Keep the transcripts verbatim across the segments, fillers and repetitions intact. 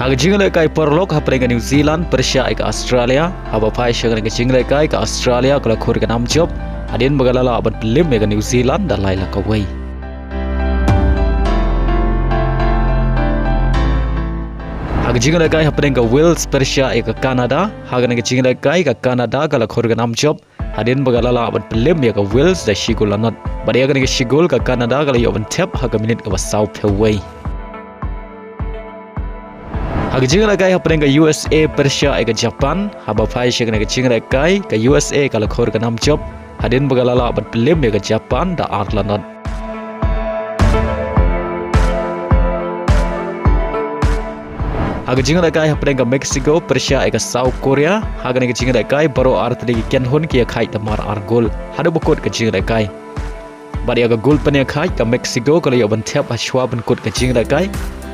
Ha ka jinglehkai paralok hapdeng ka New Zealand pyrshah ïa ka Australia, haba phai sha kane ka jinglehkai ka Australia ka la khur ka nam jop hadien ba ka la lah ban pynlip ïa ka New Zealand da lai la kawei. Ha ka jinglehkai hapdeng ka Wales pyrshah ïa ka Canada, ha kane ka jinglehkai ka Canada ka la khur ka nam jop hadien ba ka la lah ban pynlip ïa ka Wales da shi gol la not. Bad ïa kane ka shi gol ka Canada ka la ïoh ban thep ha ka minit kaba sawphew wei. Ha ka jinglehkai hapdeng ka U S A pyrshah ïa ka Japan, haba phai sha kane ka jinglehkai ka U S A ka la khur ka nam jop hadien ba ka la lah ban pynlip ïa ka Japan da ar la not. Ha ka jinglehkai hapdeng ka Mexico pyrshah ïa ka South Korea, ha kane ka jinglehkai baroh artylli ki kynhun ki ïakhaid da mar ar gol haduh ba kut ka jinglehkai. Bad ïa ka gol pynïakhaid ka Mexico ka la ïoh ban thep ha shwa ban kut ka jinglehkai,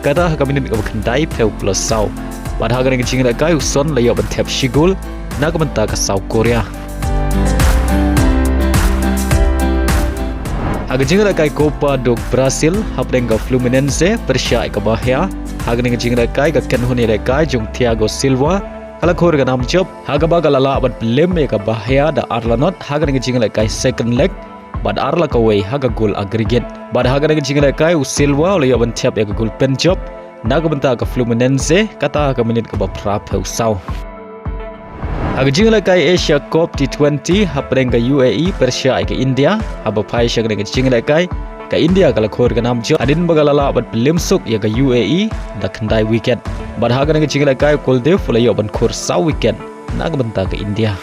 kata ha ka minit kaba khyndaiphew plus saw. Bad ha kane ka jinglehkai u Son la ïoh ban thep shi gol na ka bynta ka South Korea. Ha ka jinglehkai Copa do Brazil hapdeng ka Fluminense pyrshah ïa ka Bahia, ha kane ka jinglehkai ka kynhun ïalehkai jong Thiago Silva ka la khur ka nam jop, ha kaba ka la lah ban pynlip ïa ka Bahia da ar la not ha kane ka jinglehkai second leg bad ar la kawei ha ka gol aggregate. Bad ha kane ka jinglehkai u Silva u la ïoh ban thep ïa ka gol pynjop na ka bynta ka Fluminense, kata ha ka minit kaba phraphew saw. Ha ka jinglehkai Asia Cup T twenty hapdeng ka U A E pyrshah ïa ka India, haba phai sha kane ka jinglehkai ka India ka la khur ka nam jop hadien ba ka la lah ban pynlip suk ïa ka U A E da khyndai wicket. Bad ha kane ka jinglehkai u Kuldeep u la ïoh ban khur saw wicket na ka bynta ka India.